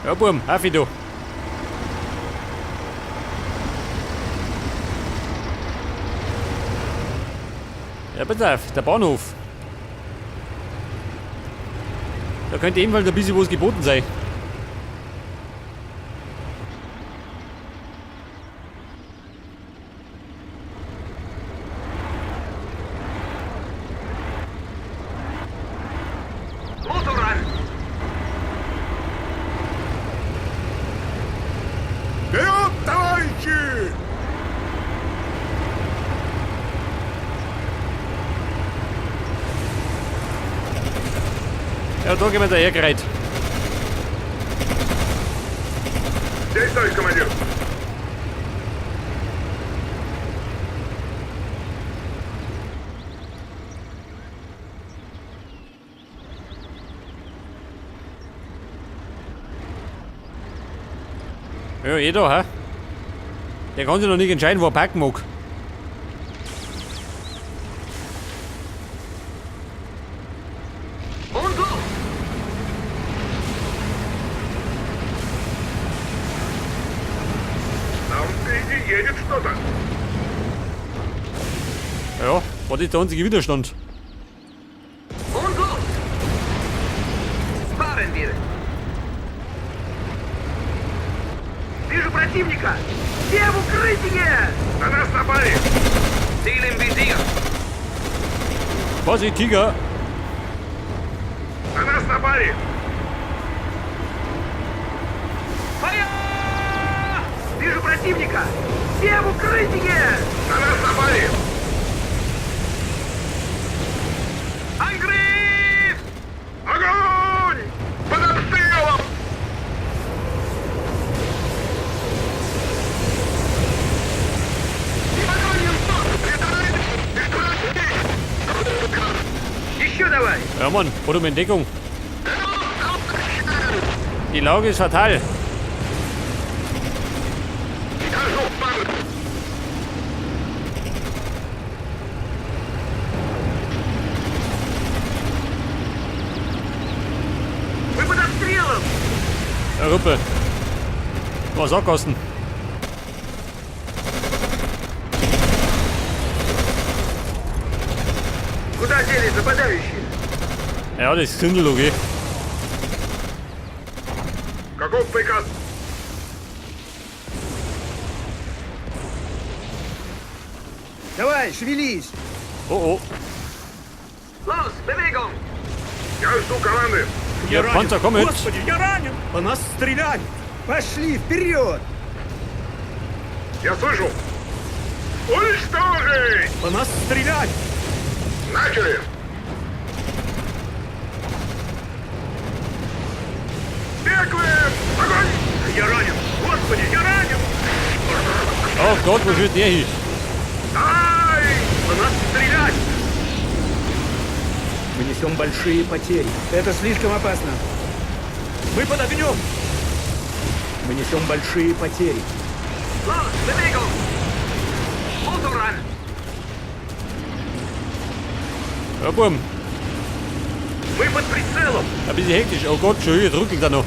Ja, Burm, auf da. Ja, pass auf, der Bahnhof. Da könnte ebenfalls ein bisschen was geboten sein. Motor an! Вперед, товарищи! Ja, da gehen wir daher gereiht. Здесь, товарищ командир. Ja, eh da, hä? Der kann sich noch nicht entscheiden, wo er parken mag. Und los! Там впереди едет что-то. Ja, war das der einzige Widerstand? Und los! Fahren wir! Вижу противника! Все в укрытие! На нас напали! Ziel im Visier! Was, ich Tiger? На нас напали! Feuer! Вижу противника! Все в укрытие! На нас напали! Angriff! Огонь! Под обстрелом! Еще давай! Ja, Mann, hol um in Deckung. Die Lage ist fatal. Мы под обстрелом! Ja, Ruppe. Was Sackgassen. Куда делись нападающие? Ja, das ist Zündel, okay. Каков приказ? Давай, шевелись! Oh, oh. Los, Bewegung! Я жду команды. Ja, Panzer, komm mit. Господи, я ранен! По нас стреляют! Пошли, вперед! Я слышу. Уничтожить! По нас стреляют! Начали! Беглым! Огонь! Я ранен! Господи, я ранен! Oh Gott, wo schießt der hin? Ай! По нас стреляют! Мы несем большие потери. Это слишком опасно. Мы под огнем! Мы несем большие потери. Los, Bewegung! Motor an! Ja, Burm. Мы под прицелом! Ein bisschen hektisch. Oh Gott, schon wieder ruckelt er noch.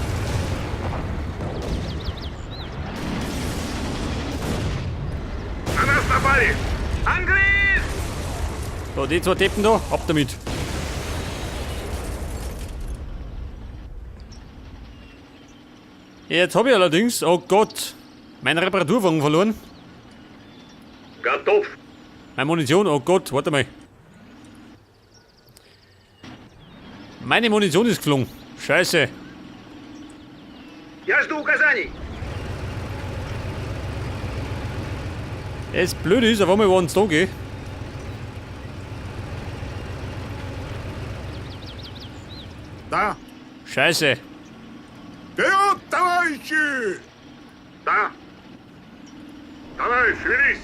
На нас напали! Angriff! So, die zwei Deppen da, ab damit. Jetzt habe ich allerdings, oh Gott, meinen Reparaturwagen verloren. Готов! Meine Munition, oh Gott, warte mal. Meine Munition ist geflogen. Scheiße. Я жду указаний! Das Blöde ist, auf einmal waren es da, gell? Да. Scheiße. Вперед, товарищи! Да. Давай, шевелись!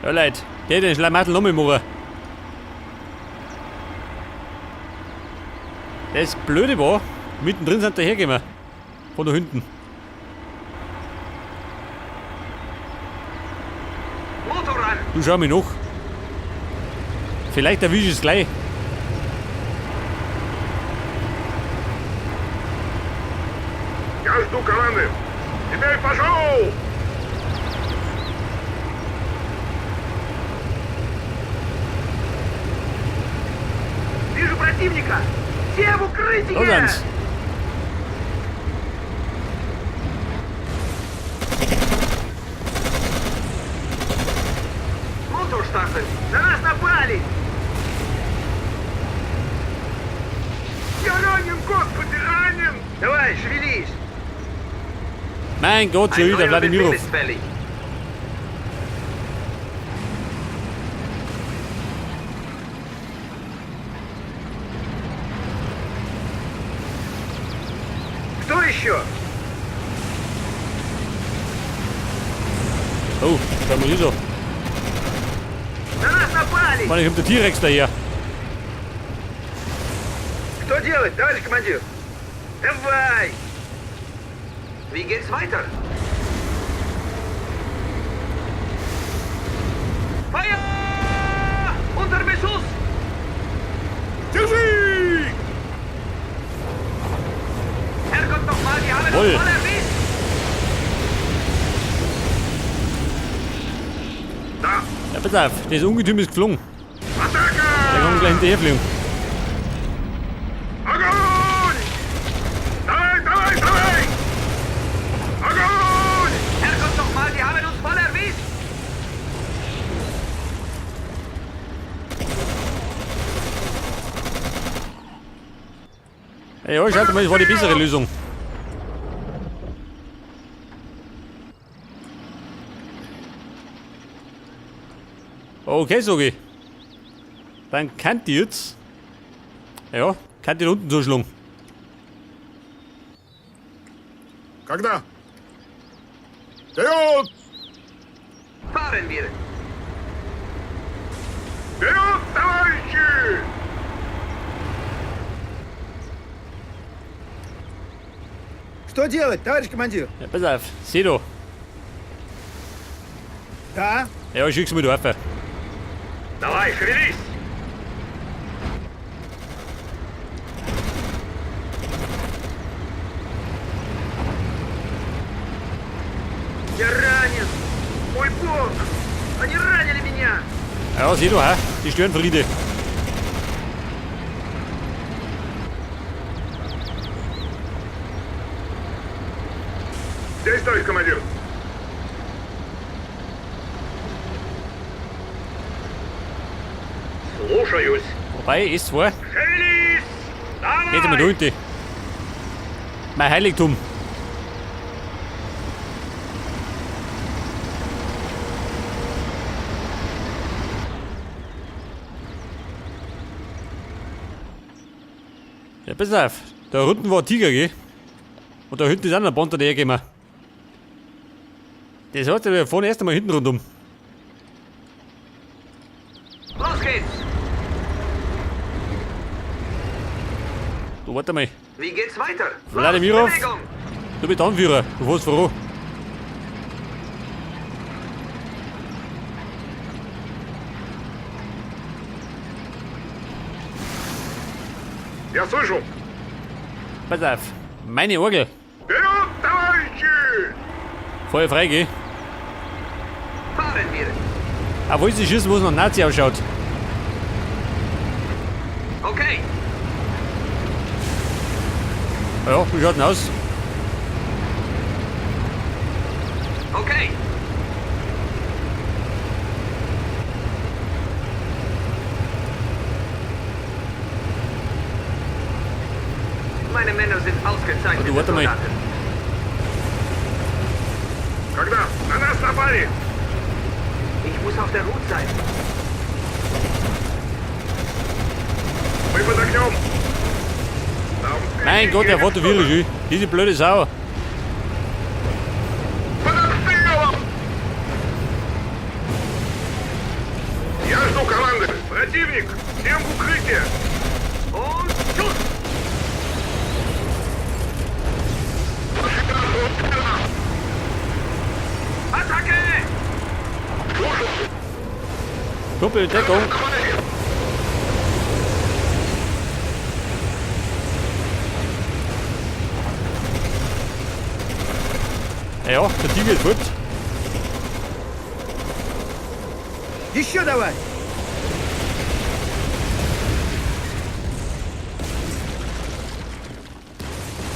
Ja, Leute, der den Schlamassel noch mal machen. Das Blöde war, mittendrin sind dahergekommen. Von da hinten. Motor an! Du schau mich noch. Vielleicht erwische ich es gleich. Я жду команды. Теперь пошел! Вижу противника! Все в укрытие! Da sind's. Motor starten! На нас напали! Я ранен, господи, ранен! Давай, шевелись! Mein Gott, schon Ein wieder neuer Befehl Wladimirow. ist fällig. Кто еще? Oh, schau mal hier so. На нас напали! Mann, ich hab der T-Rex daher. Что делать, товарищ командир? Давай! Wie geht's weiter? Feuer! Unter Beschuss! Держи! Herrgott nochmal, die haben uns Jawohl. voll erwischt! Да! Ja, pass auf, das Ungetüm ist geflogen. Атака! Der kann gleich hinterherfliegen. Огонь! Давай, давай, давай! Огонь! Herrgott nochmal, die haben uns voll erwischt! Ja, schaut mal, das war die bessere Lösung. Okay, sag ich. Dann kann die jetzt. Ja, kann die unten zuschlagen. Когда? Вперед! Fahren wir! Вперед, товарищи! Что делать, товарищ командир? Ja, pass auf, seh da. Да. Ja, schick's mir da auf. Давай, шевелись! Я ранен! Мой бог! Они ранили меня! Ja, seh da, hä? Die Störenfriede. Здесь, товарищ командир. Слушаюсь. Wobei, S2. Шевелись! Давай! Geht mal da hinten. Mein Heiligtum. Ja, pass auf. Da unten war ein Tiger, gell? Und da hinten ist auch noch ein Panther dahergekommen. Das heißt, wir fahren erst einmal hinten rundum. Los geht's! Du, warte mal. Wie geht's weiter? Los, Wladimirow. Bewegung! Du bist Anführer. Du fährst voran. Я слышу. Pass auf. Meine Orgel. Вперед, товарищи! Feuer frei, gell? Fahren wir! Obwohl sie schießen, wo es nach Nazi ausschaut. Okay, Ja, wie schaut denn aus? okay. Meine Männer sind ausgezeichnete Du, warte mal. Soldaten. Когда? На нас напали! Ich muss auf der Hut sein. Мы под огнем! Там Mein Gott, der fährt da wirklich schön. Diese blöde Sau. Под обстрелом! Я жду команды! Противник! Всем в укрытие! Und Schuss! Attacke! Kumpel, Deckung. Ja, der Tiger ist fort. Еще давай!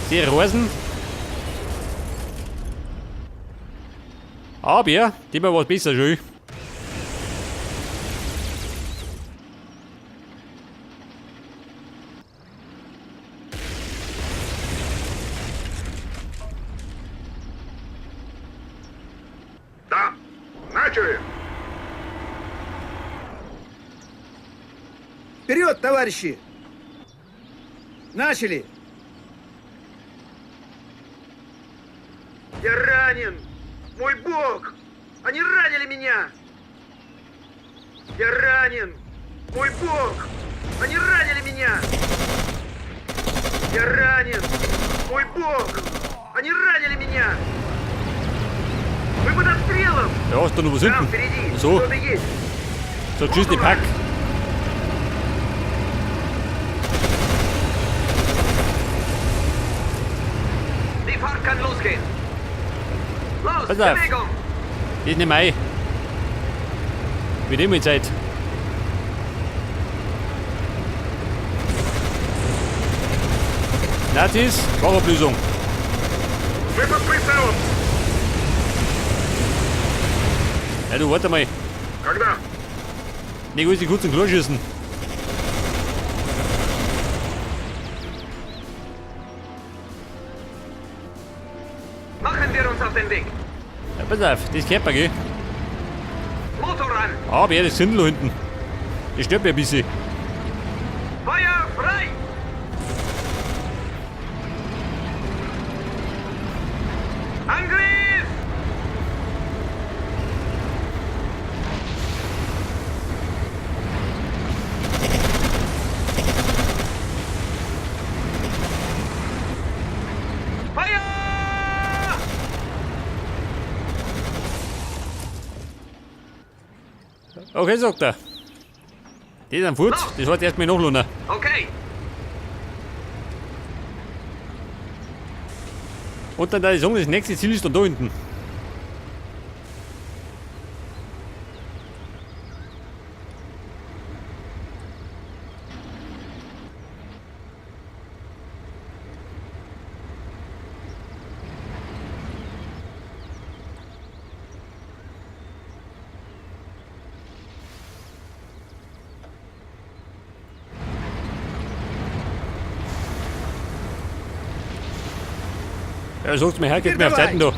Die Rosen. Aber, die war was besser schön. Да. Начали. Вперед, товарищи! Начали! Я ранен! Мой бог! Они ранили меня! Я ранен! Мой бог! Они ранили меня! Я ранен! Мой бог! Они ранили меня! Мы под обстрелом! Ja, ist da noch was Там hinten. впереди So. кто-то есть! So, tschüss, die Pack. Die Fahrt kann losgehen! Los, Pass auf. Bewegung! Das ist nicht mein. Wir nehmen jetzt Zeit. Nazis, Wachablösung. Мы под прицелом. Ja, du, warte mal. Когда? Nicht alles kurz und klar schießen. Machen wir uns auf den Weg! Ja, pass auf, das kennt man, gell? Motor an! Aber ja, das Sindel hinten. Das stört mich ein bisschen. Feuer frei! Angriff! Feuer! Okay, sagt er. Die sind fort, das hat erstmal nachladen. Okay, Und dann da ich sagen, das nächste Ziel ist dann da hinten. Ja, sagt's mir her, geht mir auf Seiten da.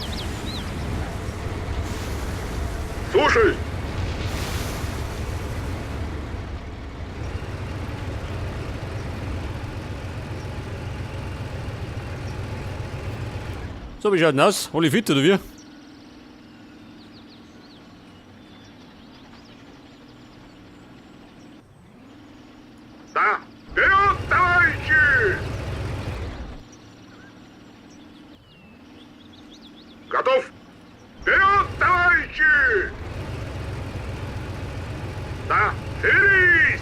Слушаюсь. So, wie schaut denn aus? Alle fit oder wie? Да. Вперед, товарищи! Готов? Вперед, товарищи! Да. Шевелись!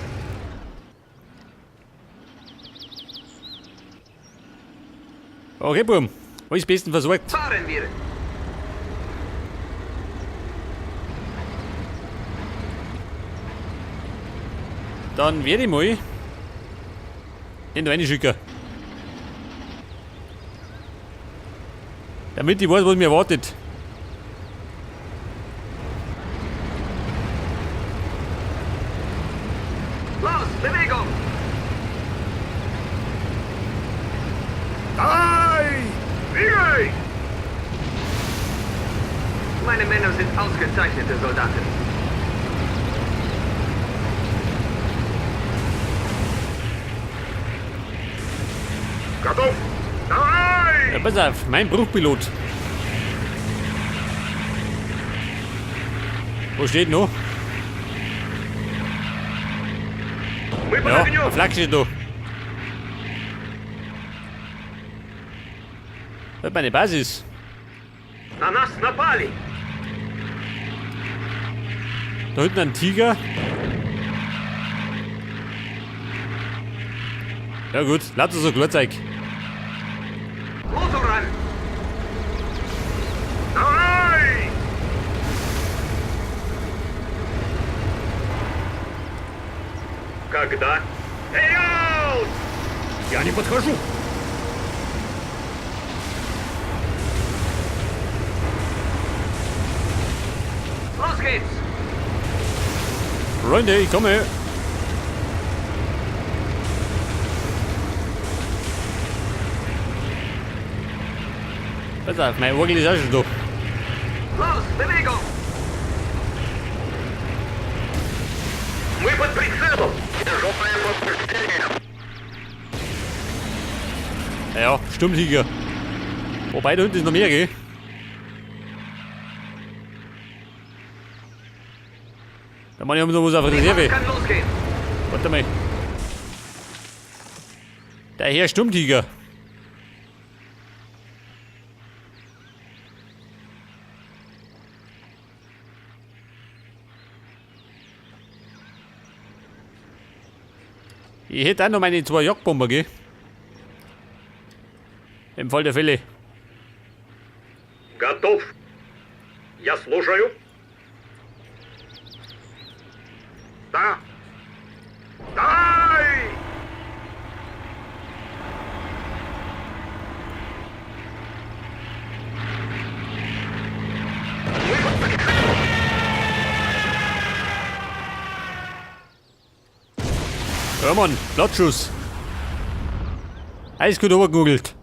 Okay, Bum. Alles bestens versorgt. fahren wir! Dann werde ich mal den da reinschicken. Damit ich weiß, was mir erwartet. Los, Bewegung! Давай! Двигай! Meine Männer sind ausgezeichnete Soldaten. Готов? Давай! Ja, pass auf, mein Bruchpilot. Wo steht noch? Мы под Ja, огнем! eine Flak steht da. Das ist meine Basis. На нас напали! Da hinten ein Tiger. Ja gut, lauter so Glorzeug. Motor an! Когда? Вперед! Я не подхожу. Los geht's! Freunde, ich komme. Pass auf, mein Orgel ist auch schon da. Los, Bewegung! Мы под прицелом! Тяжелое повреждение. Ja, Sturmtiger. Wobei, da hinten ist noch mehr, gell? Da meine ich, haben wir noch was auf Die Reserve. Fahrt kann losgehen! Warte mal. Der Herr Sturmtiger. Ich hätte auch noch meine zwei Jagdbomber, gell? Im Fall der Fälle. Готов. Я слушаю. Да. Дай! Ja, Mann, Platzschuss. Alles gut runtergegoogelt.